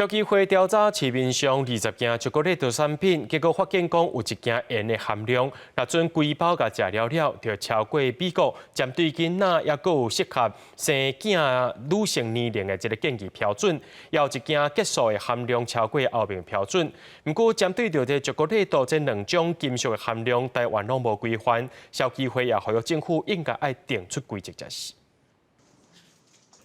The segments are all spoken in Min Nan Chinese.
消基會調查市面上20件朱古力的產品，結果發現講有一件鹽的含量，若準規包共食了了，就超過美國針對囡仔抑閣有適合生囝女性年齡的這个建議標準，也有一件激素的含量超過歐盟標準。毋過針對著這朱古力豆這兩種金屬的含量，台灣攏無規範，消基會也呼籲政府應該愛定出規則才是。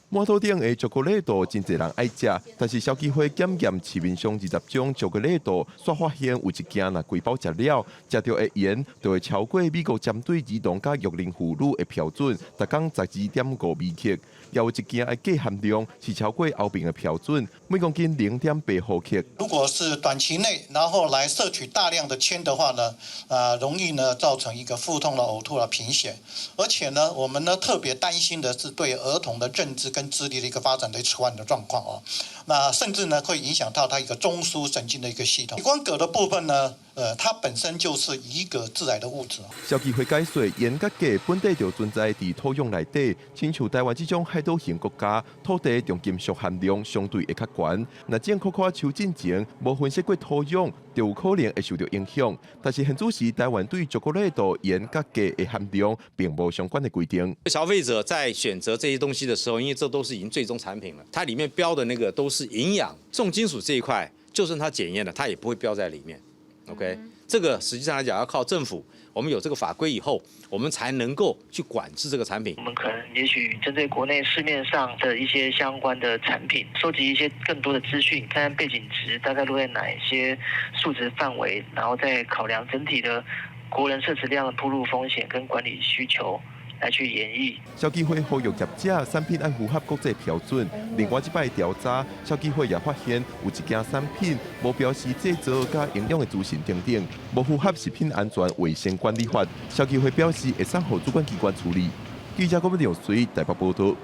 滿桌頂的朱古力豆真濟人愛食，但是消基會檢驗市面上二十種朱古力豆，煞發現有一件若規包食了，食著的鹽就會超過美國針對兒童佮育齡婦女的標準，逐工12.5微克。也有一件的鉀含量是超過歐盟的標準，每公斤0.8毫克。如果是短期內，然後來攝取大量的鉛的話呢，容易呢造成一個腹痛啦、嘔吐啦、貧血，而且呢，我們呢特別擔心的是對兒童的認知跟智力的一個發展的遲緩的狀況哦，那甚至呢會影響到他一個中樞神經的一個系統。關鉻的部分呢，它本身就是以鉻致癌的物質。消基會解說，鹽佮鉻本底就存在佇土壤內底，親像台灣這種海島型國家，土地重金屬含量相對會較懸。若種可可樹進前無分析過土壤，就有可能會受著影響。但是現此時台灣對朱古力豆鹽佮鉻的含量並無相關的規定。消費者在選擇這些東西的時候，因為這都是已經最終產品了，它裡面標的那個都是營養重金屬這一塊，就算它檢驗了，它也不會標在裡面。OK，這個實際上來講要靠政府，我們有這個法規以後，我們才能夠去管制這個產品。我們可能也許針對國內市面上的一些相關的產品，收集一些更多的資訊，看看背景值大概落在哪一些數值範圍，然後再考量整體的國人攝取量的暴露風險跟管理需求，來去研議。消基會呼籲業者產品愛符合國際標準。另外，這擺調查，消基會也發現有一件產品無標示製造佮營養的資訊等等，無符合食品安全衛生管理法。消基會表示會送予主管機關處理。記者郭文耀隨台北報道。